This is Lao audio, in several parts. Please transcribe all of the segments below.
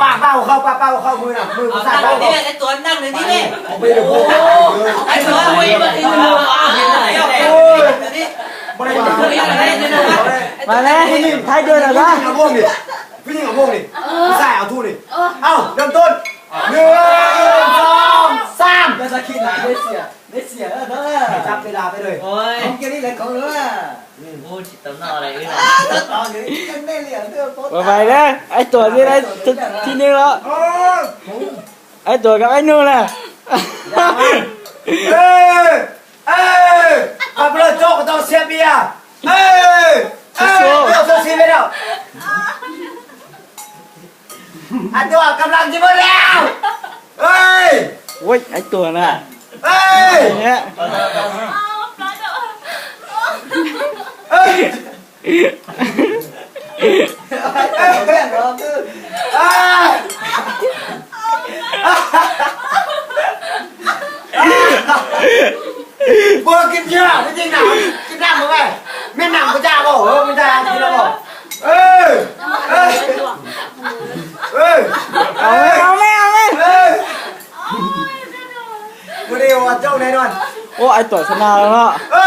ປາກເບົາເຂົ້າ ປາກເບົາເຂົ້າ ມືນະ ມືຜູ້ຊາຍເບົາເຂົ້າ ໄອ້ຕົວນັ່ງຢູ່ນີ້ເດ້ ບໍ່ໄດ້ໂອ້ ໄອ້ຕົວ ໂອ້ຍ ບໍ່ໄດ້ ມາແລ້ວ ຜູ້ຍິງ ໄທເດີນແລ້ວນະ ຜູ້ຍິງເອົາໂມງນີ້ ຜູ້ຊາຍເອົາທູ່ນີ້ ເອົ້າ ເລີ່ມຕົ້ນ ໜຶ່ງ ສອງ ສາມ ຢ່າສະກິດຫຼາຍ ໄດ້ເສຍ ໄດ້ເສຍເດີ ຈັບເວລາໄປເລີຍ ຂອງເກນີ້ແຫຼະ ຂອງເລີຍ ໂອ້ ຊິຕຳນານອະໄລເອີຍ ໄວໆເດີ ໄອ້ຕົວນີ້ໄດ້ທີໜຶ່ງແລ້ວ ໄອ້ຕົວກັບໄອ້ໜູນແຫຼະ ເອີ ເອີ ເອົາໄປເລີຍ ໂຈກກໍຕ້ອງເສຍເບຍ ເອີ ເອີ ໂຈກເສຍເບຍແລ້ວ ອັນຕົວກຳລັງຊິເບິດແລ້ວ ເອີຍ ໂອ້ຍ ໄອ້ຕົວນະ ເອີຍ ເອີຍ ບໍ່ກິນເຍອະ ບໍ່ກິນນ້ຳ ກິນນ້ຳບໍ່ແມ່ ແມ່ນນ້ຳບໍ່ຈ້າບໍ່ ເອີ ບໍ່ຈ້າກິນແລ້ວບໍ່ ເອີ ເອີ ເອີ ເອົາແມ່ ເອົາແມ່ ເອີ ມື້ນີ້ວ່າເຈົ້າແນ່ນອນ ໂອ້ ໄອ້ຕົວຊະນະແລ້ວເນາະ ເອີ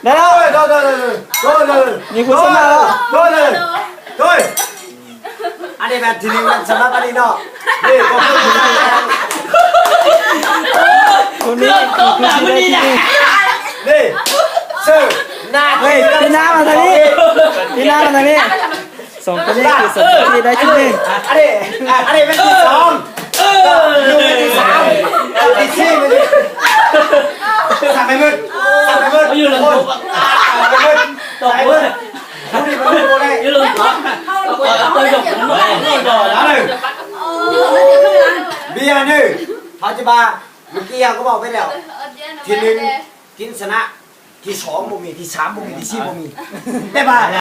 ໄດ້ແລ້ວ ໂດຍ ໂດຍ ໂດຍ ໂດຍ ໂດຍ ມີຜູ້ຊະນະແລ້ວ ໂດຍ ໂດຍ ໂດຍ ອັນນີ້ແມ່ນທີໜຶ່ງສຳລັບອັນນີ້ເນາະ ນີ້ ຄົນນີ້ຄືຊິໄດ້ທີໜຶ່ງ ນີ້ ຊື່ ໜ້າ ເຮີ້ຍ ປີໜ້າມາທາງນີ້ ປີໜ້າມາທາງນີ້ ສອງຄົນນີ້ຄືສອງຄົນທີ່ໄດ້ທີໜຶ່ງ ອັນນີ້ ອັນນີ້ແມ່ນທີສອງ ເອີ ໜຶ່ງແມ່ນທີສາມ ທີສີ່ແມ່ນທີ ສັ່ງໄປໝົດ ສັ່ງໄປໝົດ ຢູ່ລະບົບ ສັ່ງໄປໝົດ ຕົກເບິດ ຜູ້ນີ້ບໍ່ໄດ້ ຢູ່ລະບົບ ເອົາໄປຕົກເບິດ ເອົາເລີຍ ເບຍນີ້ ເຮົາຈະວ່າ ເມື່ອກີ້ເຮົາກໍເວົ້າໄປແລ້ວ ທີໜຶ່ງ ກິນຊະນະ ທີສອງບໍ່ມີ ທີສາມບໍ່ມີ ທີສີ່ບໍ່ມີ ແຕ່ວ່າ